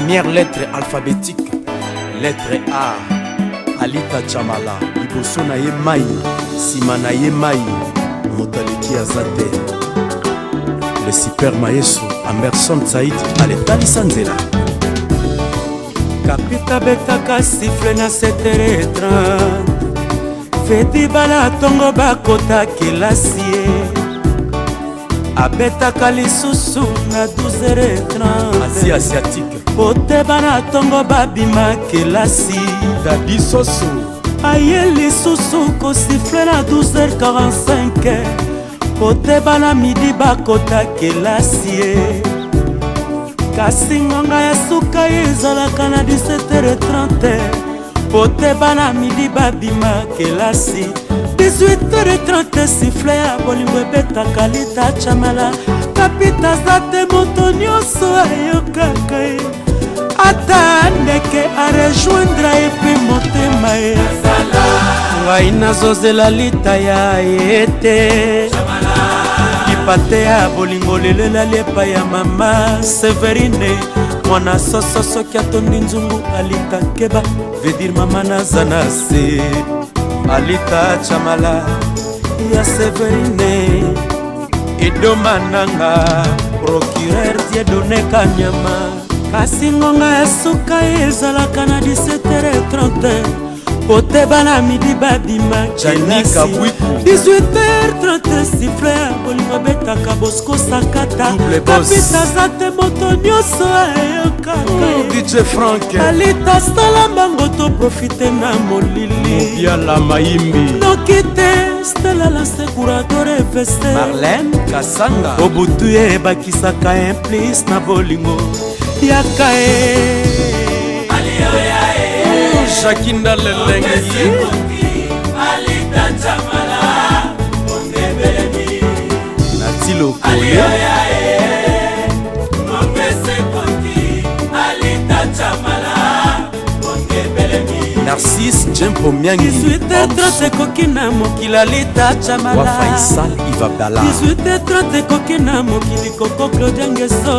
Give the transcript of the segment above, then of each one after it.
Première lettre alphabétique, lettre A. Alita Chamala, liboso na ye mai, nsima na ye mai, moto aleki aza te. Le super mayesu Anderson Said aletalisa nzela. Kapita betaka siffle na 7h30, feti bana ntongo bakota kelasi ye abetaka lisusu na 12h30. Asie asiatique. Po te bana ntongo babima kelasi. Dadi Soso. Aye lisusu kosiffle na 12h45, po te bana midi bakota kelasi ye. Kasi ngonga ya suka ye ezalaka na 17h30, po te bana midi babima kelasi. 18h30, siffle ya bolingo ebetaka Lita Chamala. Kapita aza te, moto nyonso ayokaka ye, ata ndeke arejoindre ye mpe motema ye. Ngai nazozela Lita ya ye te, lipate ya bolingo lelo elali epai ya mama Severine. Mwana soso soki atondi nzungu, Alita keba, veut dire mama naza na se. Alita Chamala ya Severine, Edoma nanga, procureur Dieudonné Kanyama. Kasi ngonga ya suka ezalaka na 17h30, po te bana midi babima. Jani Kabwiku. 18h30, siffle ya bolingo ebetaka Bosco Sakata. Double boss. Kapita aza te, moto nyonso ayokaka ye. DJ Frank. Alita sala mbango, toprofite na molili. Biala Mayimbi. Noki te Stela Lance Curador Eveste. Marlène Kasanga. Obutu ye ebakisaka un plus na bolingo, yaka e. Jakinda Lelengi. Nati Lokole. Narcisse Djempo Miangi. 18h30 ekoki na mokili, Alita Chamala. Wa Faisal Ivabdala. 18h30 ekoki na mokili, Koko Claudia Ngeso,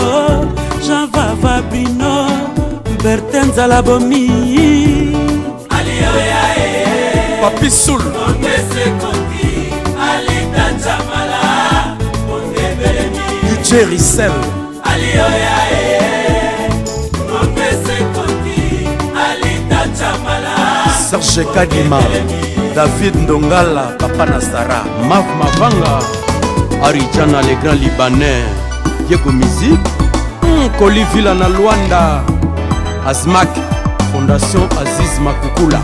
Jean Vava, Brino Bertin, Nzala Bomi. Papi Soul. DJ Rissel. Serge Kadima, David Ndongala, Papa Nasara, Mav Mavanga, Arijana le grand Libanais, Diego Musique, Koli Villa na Luanda, Azmak, Fondation Aziz Makukula,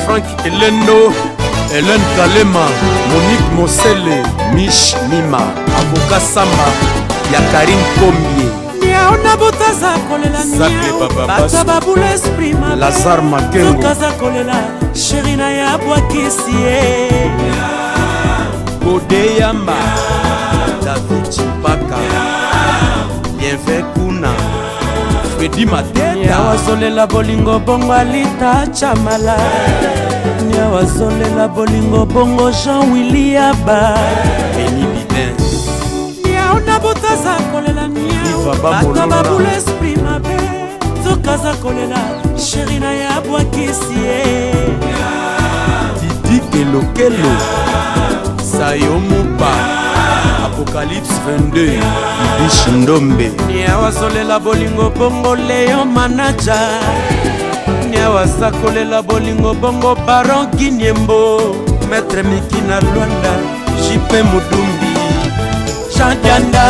Frank Elendo, Hélène Kalema, Monique Mosele, Mich Mima, Avocat Samba, ya Karine Kombie. Miau na butu aza kolela. Zacle Miau Baba bato Basu. babula esprit mabe. Lazare Makengo. Nzoka aza kolela chéri na ye abwakisi ye. Gode Yamba, David Chimpaka, Bienfait Kuna, Freddy Niau Mateta, azolela bolingo bongo Alita Chamala. Niau azolela bolingo bongo Jean Williaba. Benny Bidin, Miau na butu aza kolela miau. Iva Bato Bamolona. babula esprit mabe. Nzoka aza kolela chéri na ye abwakisi ye. Didi Kelokelo, Sayo Mupa, Apocalypse 22, Ibish Ndombe, Niau azolela bolingo bongo Leon Manaja. Niau aza kolela bolingo bongo Baron Giniembo, Maître Miki na Lwanda, JP Mudumbi, Jean Dianda.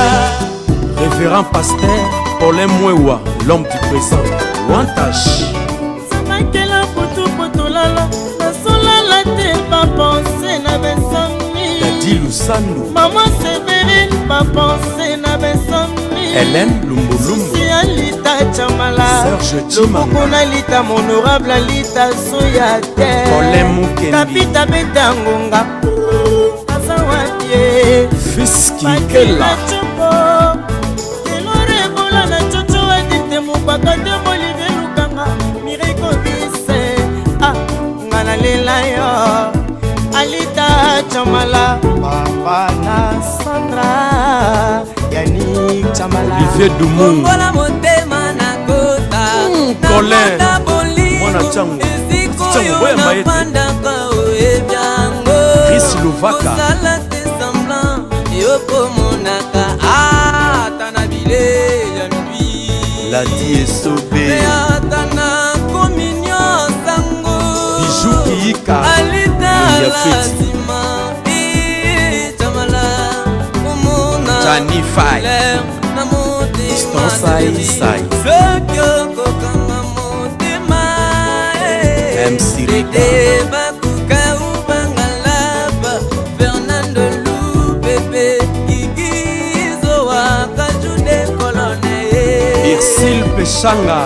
Révérend Pasteur Paulin Mwewa, l'homme du présent, Wantash, Samakela putu putulala, nasolala te, bapense na besami. Dadi Lusando, Mama Severine, bapense na besami. Hélène Lumbulumbu, Susi Alita Chamala. Serge Chimanga. Loboko na Lita, mon honorable Alita soya te. Colin Mukendi. Kapita beta ngonga aza wapi ye? Fils Kinkela, Elorebola na coco adite mobaka te, Olivier Lukanga, Mireko Bise. Ah, nga nalela yo Alita Chamala, papa na Sandra, Yanik. Chamala. Olivier Dumu. Kongola motema na kota. Colin. Namona bolingo. Mwana Tchango. Esika Tchango, oyo boyamba ye te. nafandaka oyebi yango. Chris Luvaka. Kosala te semblant, yo komonaka ata na bilei ya minuit. Ladi Esobe. Mpe ata na communion sango. Bijou Kiyika. Alita Ya la Feti. nsima, eh, Chamala, komona Jani Fai. couleur na motema Fiston Sai Thierry. Sai. Soki okokanga motema, eh, MC Rita. Dede Bakuka Ubangalaba, Fernando Lupepe, Gigi Zoa, Kajude Kolone, eh. Irsil Peshanga.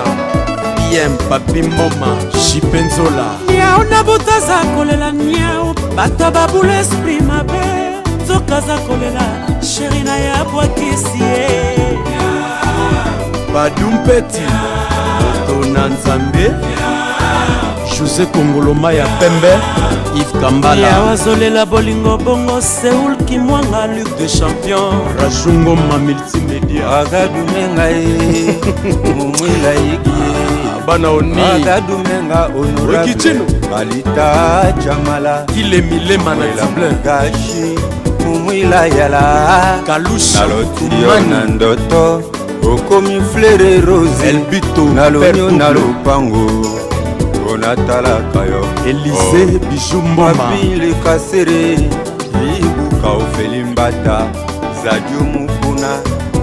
PM Papi Mboma. Jipenzola. Niau na butu aza kolela niau, bato babula esprit mabe, nzoka aza kolela sheri na ye abwakisi ye. Badumpeti. Moto na Nzambe. José Kongoloma ya pembe. Yves Niau Kambala. azolela bolingo bongo Seul Kimwanga Luc de Champion. Rajungoma Multimédia. Akadumenga ye mumwila yiki. Bana oni. Akadumenga honorable Okichino. Balita Chamala. Kilemilema na Mwila Dublin. Mugashi mumwila yala. Kalusha. Naloti yo na Tumani. ndoto okomi flere rose. Elbito. Nalonio na Père Double. lopango onatalaka yo. Élysée Bijou Mboma. Papi lekasere ibuka ofeli mbata zadio mukuna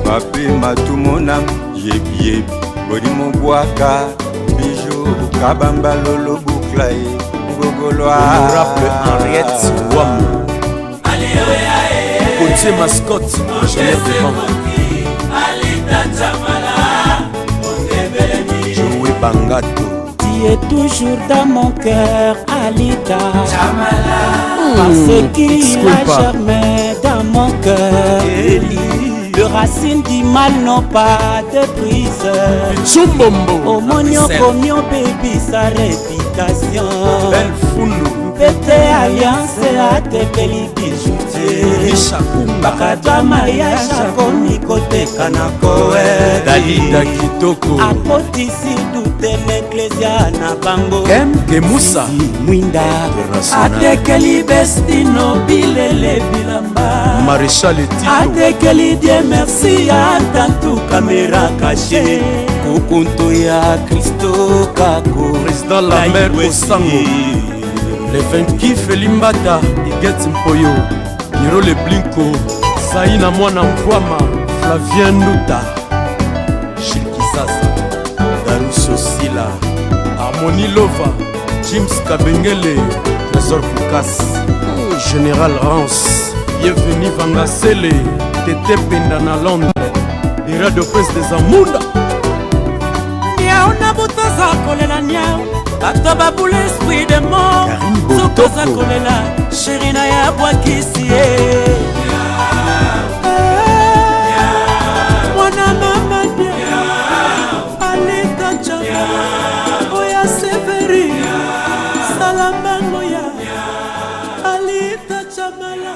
papi matumona yebiyebi bolimo bwaka bijo kabamba lolo bukla ye ngogolwa. Honorable Henriette Wamo. Gauthier Mascotte, ingénieur de vente. Joey Bangato. Tu es toujours dans mon cœur, Alita. Parce qu'il a Excuse-moi. germé dans mon cœur. Le racine du mal n'ont pas de prise. Chumbombo. Omoni okomi obebisa réputation. Belle Fundu. Pete alliance atekeli bijoutier. Misha Kunga. Bakatwa mariage akomi koteka na kowe. Dalida Kitoko. Akotisi dute na eklesia na bango. Kem Kemusa. Zizi Mwinda International. atekeli bestino bilele bilamba. Maréchal Tito. Atekeli die merci atantu kamera kashe kukuntu ya Kristo kako. Président Lambert Osango. Le 20 Felimbata. Iget Mpoyo. Biro Le Blinko. Saïna Mwana Mkwama. Flavien Nduta. Gilles Kisasa. Darusso Sila. Harmonie Lova. James Kabengele. Trésor Foukas. Général Rance. Bienvenue Vangasele. Tete Penda na Londres. Dera de Prince des Amunda. Niau na butu aza kolela niau, bato babula esprit de mort. Karine Soki aza Botoko. kolela sheri na ye abwakisi ye. Eh, mwana mama die Alita Jamala oya Severi Salambango ya Alita Jamala.